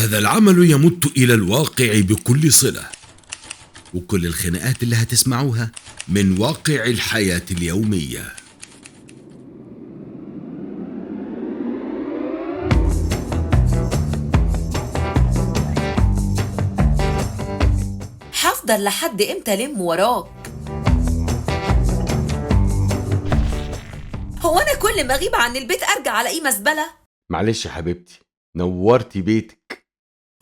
هذا العمل يمت إلى الواقع بكل صلة، وكل الخناقات اللي هتسمعوها من واقع الحياة اليومية. هفضل لحد امتى لم وراك؟ هو انا كل ما اغيب عن البيت ارجع الاقيه مزبلة؟ معلش يا حبيبتي، نورتي بيتك.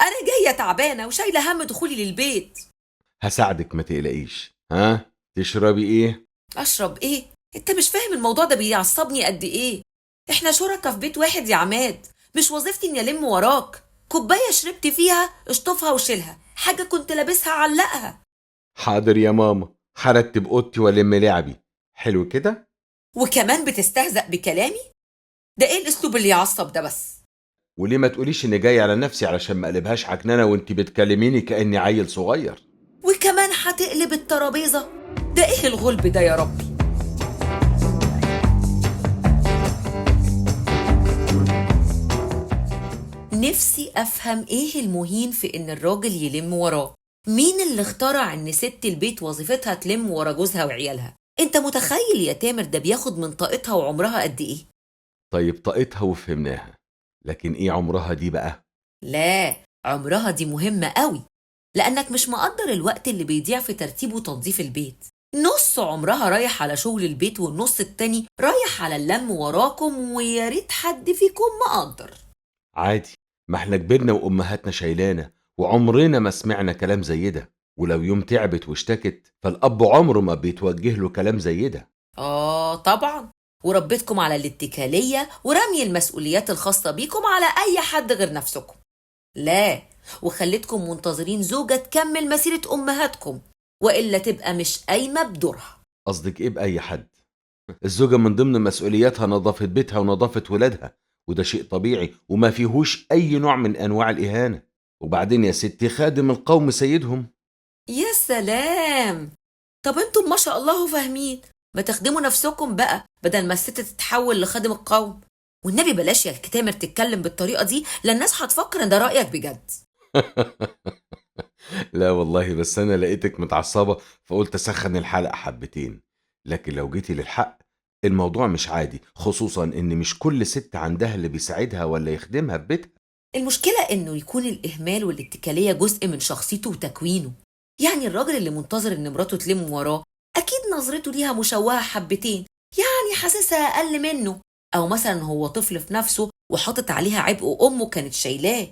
انا جاية تعبانة وشايله هم دخولي للبيت. هساعدك ما تقلقيش. ها تشربي ايه؟ اشرب ايه؟ انت مش فاهم الموضوع ده بيعصبني قد ايه. احنا شركاء في بيت واحد يا عماد، مش وظيفتي اني الم وراك. كوباية شربت فيها اشطفها وشيلها، حاجة كنت لابسها علقها. حاضر يا ماما، هرتب اوضتي والم لعبي. حلو كده؟ وكمان بتستهزأ بكلامي؟ ده ايه الاسلوب اللي يعصب ده بس؟ وليه ما تقوليش اني جاي على نفسي علشان ما اقلبهاش عكنانه وانت بتكلميني كاني عيل صغير؟ وكمان هتقلب الترابيزة؟ ده ايه الغلب ده يا ربي؟ نفسي افهم ايه المهين في ان الراجل يلم وراه. مين اللي اخترع ان ست البيت وظيفتها تلم ورا جوزها وعيالها؟ انت متخيل يا تامر ده بياخد من طاقتها وعمرها قد ايه؟ طيب طاقتها وفهمناها، لكن ايه عمرها دي بقى؟ لا، عمرها دي مهمة قوي، لأنك مش مقدر الوقت اللي بيضيع في ترتيب وتنظيف البيت. نص عمرها رايح على شغل البيت، والنص التاني رايح على اللم وراكم، ويا ريت حد فيكم مقدر. عادي، ما احنا كبرنا وأمهاتنا شايلانا وعمرنا ما سمعنا كلام زي ده، ولو يوم تعبت واشتكت فالأب عمره ما بيتوجه له كلام زي ده. آه طبعا، وربيتكم على الاتكالية ورمي المسؤوليات الخاصة بيكم على أي حد غير نفسكم. لا، وخليتكم منتظرين زوجة تكمل مسيرة أمهاتكم، وإلا تبقى مش قايمة بدورها. قصدك إيه بأي حد؟ الزوجة من ضمن مسؤولياتها نظافة بيتها ونظافة ولادها، وده شيء طبيعي وما فيهوش أي نوع من أنواع الإهانة. وبعدين يا ستي، خادم القوم سيدهم. يا سلام، طب انتم ما شاء الله فاهمين، ما تخدموا نفسكم بقى بدل ما الست تتحول لخادم القوم. والنبي بلاش يا الكتامر تتكلم بالطريقة دي، لأن الناس هتفكر ان ده رأيك بجد. لا والله، بس أنا لقيتك متعصبة فقلت أسخن الحلقة حبتين، لكن لو جيتي للحق الموضوع مش عادي، خصوصا إن مش كل ست عندها اللي بيساعدها ولا يخدمها في بيتها. المشكلة إنه يكون الإهمال والاتكالية جزء من شخصيته وتكوينه. يعني الراجل اللي منتظر إن مراته تلم وراه أكيد نظرته ليها مشوهة حبتين، يعني حاسسها أقل منه، أو مثلا هو طفل في نفسه وحاطط عليها عبء أمه كانت شايلاه،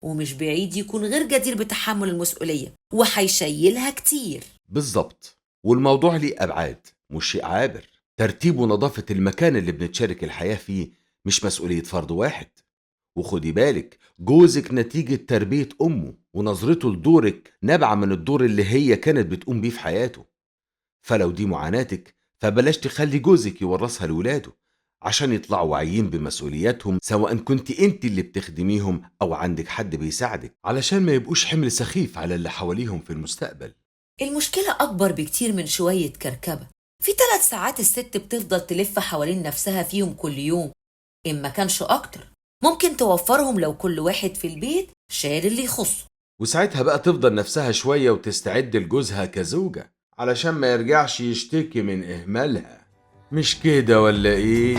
ومش بعيد يكون غير جدير بتحمل المسؤولية وهيشيلها كتير. بالظبط، والموضوع ليه أبعاد، مش شيء عابر. ترتيب ونظافة المكان اللي بنتشارك الحياة فيه مش مسؤولية فرد واحد. وخدي بالك، جوزك نتيجة تربية أمه ونظرته لدورك نابعة من الدور اللي هي كانت بتقوم بيه في حياته. فلو دي معاناتك فبلاش تخلي جوزك يورثها لولاده عشان يطلعوا واعيين بمسؤولياتهم، سواء كنت انت اللي بتخدميهم أو عندك حد بيساعدك، علشان ما يبقوش حمل سخيف على اللي حواليهم في المستقبل. المشكلة أكبر بكتير من شوية كركبة. في 3 ساعات الست بتفضل تلف حوالين نفسها فيهم كل يوم، إن ما كانش أكتر. ممكن توفرهم لو كل واحد في البيت شال اللي يخصه. وساعتها بقى تفضل نفسها شوية وتستعد لجوزها كزوجة علشان ما يرجعش يشتكي من إهمالها. مش كده ولا إيه؟